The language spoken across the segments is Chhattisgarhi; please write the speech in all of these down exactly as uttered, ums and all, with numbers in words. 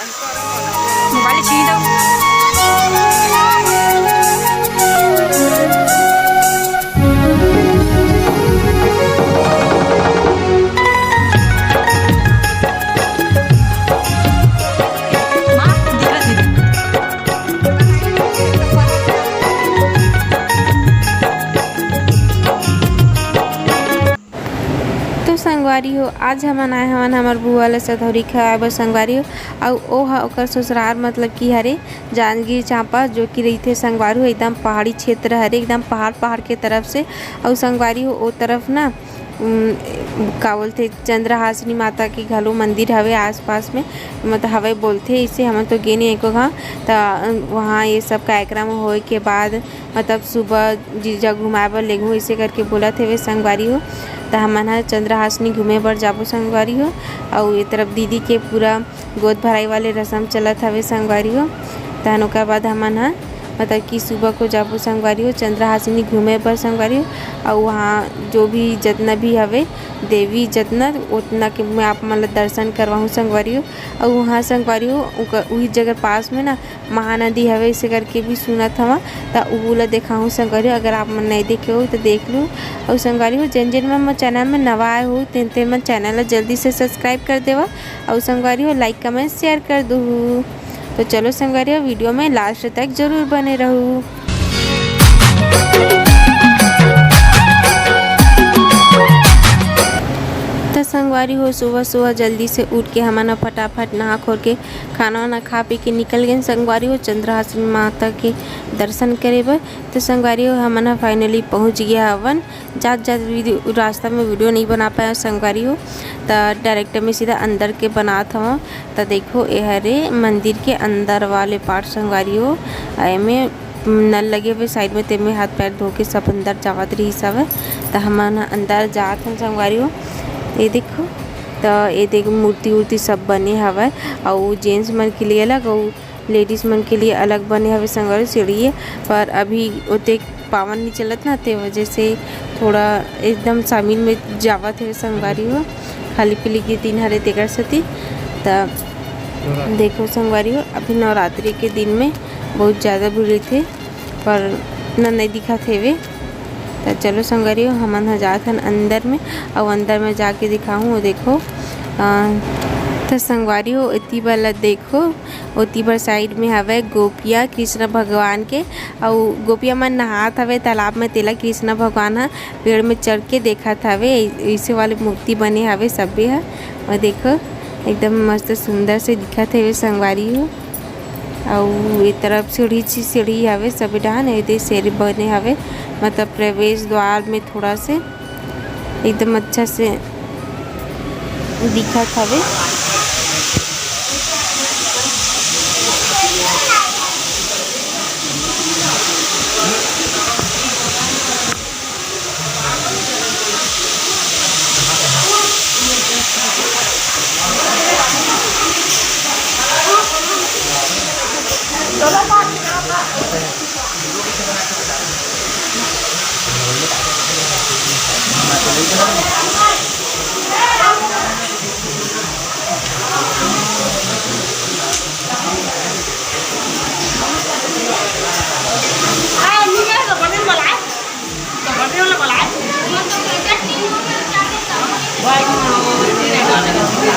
मोबाइल छीन दो। माँ, दिखा दे। तो संगवारी हो, आज हमन आए हवन हमर बुआ ल सधौरी खवाए बर संगवारी हो। अउ ओ ह ओकर ससुरार मतलब कि हरे जांजगीर चांपा, जो कि रहिथे संगवारी हो एकदम पहाड़ी क्षेत्र हरे, एकदम पहाड़ पहाड़ के तरफ से। अउ संगवारी हो ओ तरफ ना उम, का बोलथे, चंद्रहासिनी माता के घलो मंदिर हवे आसपास में, मतलब हवे बोलथे। इसे हमन तो गे नहीं एको घाव। त वहाँ ये सब कार्यक्रम होए के बाद मतलब सुबह जीजा घुमाए बर लेगहूँ, इसे करके बोलत हेवे संगवारी हो। त हमन ह चंद्रहासिनी घूमे बर जाबो संगवारी हो। अउ ये तरफ दीदी के पूरा गोद भराई वाले रसम चलत हवे संगवारी हो। तहन ओकर बाद हमन ह मतलब कि सुबह को जाबो संगवारी हो चंद्रहासिनी घूमे बर संगवारी हो। अउ वहाँ जो भी जतना भी हवे देवी जतना, ओतना के मैं आप मन ल दर्शन करवाहूँ संगवारी हो। अउ वहाँ संगवारी हो उकर-, उही जगह पास में ना महानदी हवे, इसे करके भी सुनत हवा। त उहू ला देखाहूँ संगवारी हो, अगर आप मन नहीं देखे हो तो देख लू। अउ संगवारी हो, जेन जेन मन मोर चैनल में नवा आए हो, तेन तेन मन चैनल ला जल्दी से सब्सक्राइब कर देवा। अउ संगवारी हो, लाइक कमेंट शेयर कर दूहू। तो चलो संगवारी हो, वीडियो में लास्ट तक जरूर बने रहू। त संगवारी हो, सुबह सुबह जल्दी से उठ के हमन ह फटाफट नहा खोर के खाना वाना खा पी के निकल गए संगवारी हो चंद्रहासिनी माता के दर्शन करे बर। तो संगवारी हो, हमन ह फाइनली पहुँच गया हवन। जात जात वीडियो, रास्ता में वीडियो नहीं बना पाए संगवारी हो, त डायरेक्ट में सीधा अंदर के बनात हवं। त देखो, ए हरे मंदिर के अंदर वाले पार्ट संगवारी हो। एमे नल लगे हुए साइड में, तेमे हाथ पैर धो के सब अंदर जावत रहिस हवय। त हमन अंदर जात हन संगवारी हो। ये देखो, त ये देखो, मूर्ति उर्ति सब बने हवय, अउ जेंट्स मन के लिए अलग, अउ लेडीज मन के लिए अलग बने हवे संगवारी सीढ़ी, पर अभी ओते पावन नहीं चलत ना, ते वजह से थोड़ा एकदम सामिल में जावत हवे संगवारी हो, खाली पीली के दिन हरे तेकर सेती। त देखो संगवारी हो, अभी नवरात्रि के दिन में बहुत ज़्यादा भीड़ रहिथे, पर न नहीं दिखत हेवे। त चलो संगवारी हो, हमन ह जात हन अंदर में, अउ अंदर में जाके दिखाहूँ। वो देखो, अ, त संगवारी हो, एती वाला देखो, ओती बर साइड में हवय गोपिया कृष्ण भगवान के, अउ गोपिया मन नहात हवे तालाब में, तेला कृष्ण भगवान ह पेड़ में चढ़ के देखत हवे। ऐसे वाले मूर्ति बने हवे सबे ह, अउ देखो एकदम मस्त सुंदर से दिखत हवे संगवारी हो। अउ ए तरफ सीढ़ी ची-, सीढ़ी हवे सबे डहान, एदे से बने हवे, मतलब प्रवेश द्वार में थोड़ा से एकदम अच्छा से दिखत हवे।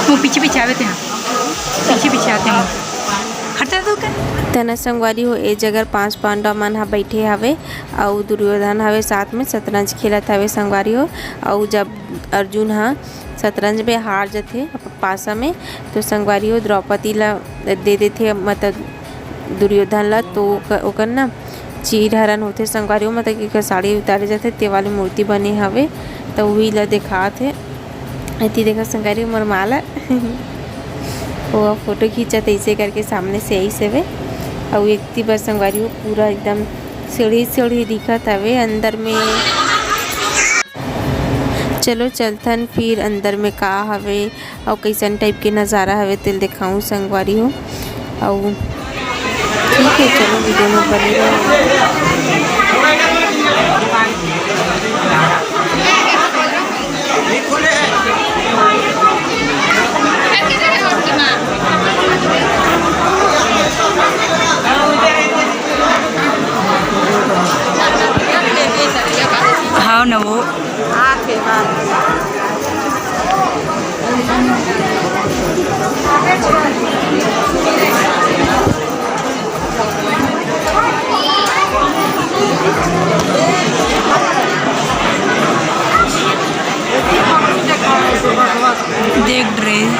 वो पीछे पीछे आवे थे, हाँ, पीछे पीछे आते हैं। हट जा तू कर। तना संगवारी हो, ए जगह पांच पांडव मन ह बैठे हवे, अउ दुर्योधन हवे साथ में शतरंज खेलत हवे संगवारी हो। अउ जब अर्जुन ह शतरंज में हार जथे पासा में, तो संगवारी हो द्रौपदी ला दे देथे, मतलब दुर्योधन ला, तो ओकर, ओकर ना चीर हरण होथे संगवारी हो, मतलब कि ओकर साड़ी उतारे जाथे, ते वाली मूर्ति बने हवे, तो उही ला देखात हे। एती देखा संगवारी हो मोर माँ ला, वो फोटो खींचत ऐसे करके सामने से ऐसे हवे, अउ एती बर संगवारी हो पूरा एकदम सीढ़ी सीढ़ी दिखत हवे अंदर में। चलो चलथन फिर अंदर में का हवे अउ कइसन टाइप के नज़ारा हवे तेल देखाऊँ संगवारी हो। अउ ठीक है, चलो वीडियो में बने रहो। न वो। देख ड्रेस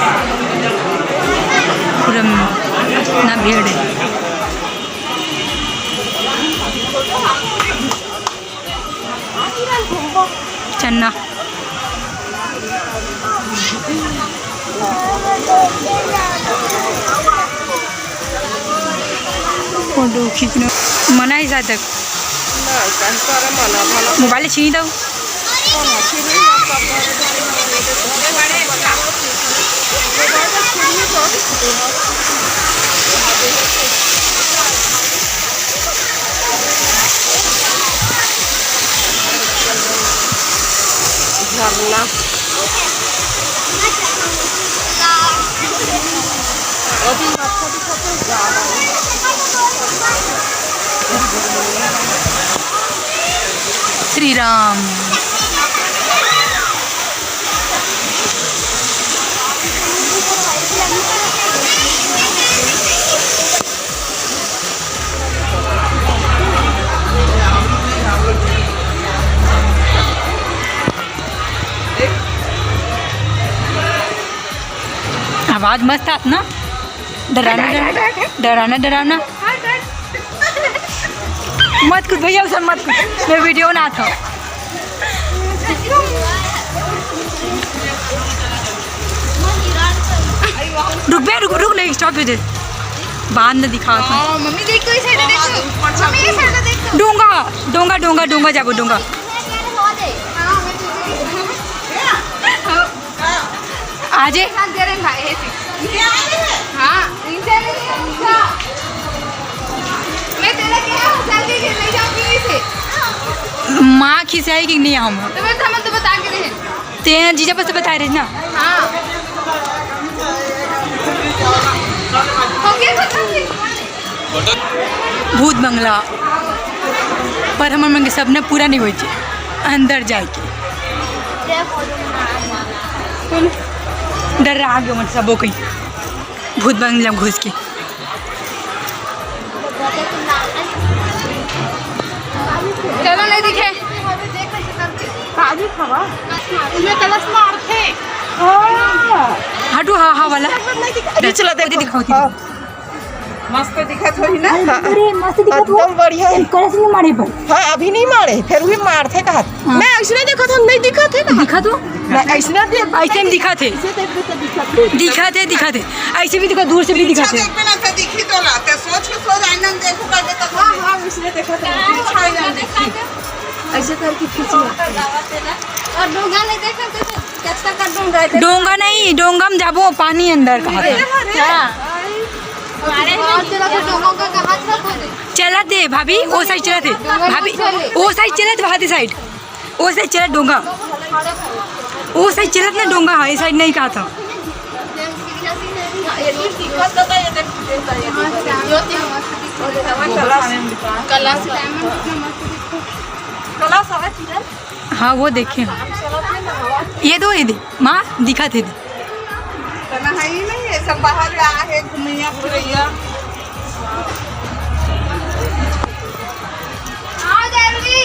पूरा ना भीड़ है। चन्ना। फोटो खींचने मना है जहाँ तक। मोबाइल छीन दो। झरना। अभी अच्छा दिखत है, जा रहा है। श्री राम। आवाज मस्त आत ना। डराना, डराना, डराना, डराना। मत कूद भैया, उसे मत कूद, मैं वीडियो बनात हूँ। रुक बे, रुक, रुक, नहीं, स्टॉप दे। बाद में दिखावत हूँ। हाँ, मम्मी देख तो, इस साइड देख तो। मम्मी, इस साइड देख तो। डोंगा, डोंगा, डोंगा, डोंगा जाबो, डोंगा। आजे। हाँ, इनसे नहीं, इनका। मैं तेरा क्या हूँ, चल के ले जाऊंगी इसे। माँ खिसियाई कि नहीं हम? तो मैं, हम तो बता के रहे। ते जीजा बस बता रहे ना। हाँ। हो गया खत्म। भूत बंगला, पर हमर मन के सपना पूरा नहीं होय छै अंदर जाए के। डर आ गयो मन सबो कहीं भूत बंगला में घुस के। चलो, नहीं दिखे। काजू खावा। उसमें कलश मारथे। हटो, हाँ, हाँ वाला। नहीं दिखा। अरे, चला, देखो। दिखाओ, दिखाओ। हाँ। मस्त दिखत होही ना? अरे, हाँ। अरे, मस्त दिखत हो। एकदम बढ़िया है। कलश नहीं मारे पर। हाँ, अभी नहीं मारे, फिर भी मारथे कहत। हाँ। मैं ऐसने देखत हूँ, नहीं दिखत है ना? दिखा तो। मैं ऐसने देख, ऐसे में दिखत है। ऐसे देख, देख, दिखत है। दिखत है, दिखत है। ऐसे भी दिखा, दूर से भी दिखत है। देखबे ना, तो दिखी तो ना, तो सोच के सोच आईना में देखो, करके तो हाँ, हाँ, ऐसने देखत है। पीछे आईना में देखी। ऐसे करके खींच लो। और डोंगा नहीं देखा तो डोंगा नहीं, डोंगा में जाबो, पानी अंदर कहाँ पे? हाँ। चलत हे भाभी, ओ साइड चलत हे भाभी, ओ साइड चलत, वहाँ साइड। ओ साइड चलत डोंगा, ओ साइड चलत ना डोंगा, हाँ, ये साइड नहीं कहा था। हाँ, वो देखे। ये दो, ये दे। माँ, दिखा थे दे। तना है ही नहीं, ये सब बाहर आ है, घूमैया, फिरैया। आओ जल्दी।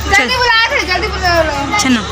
चल। जल्दी बुला थे, जल्दी बुला लो। चलो।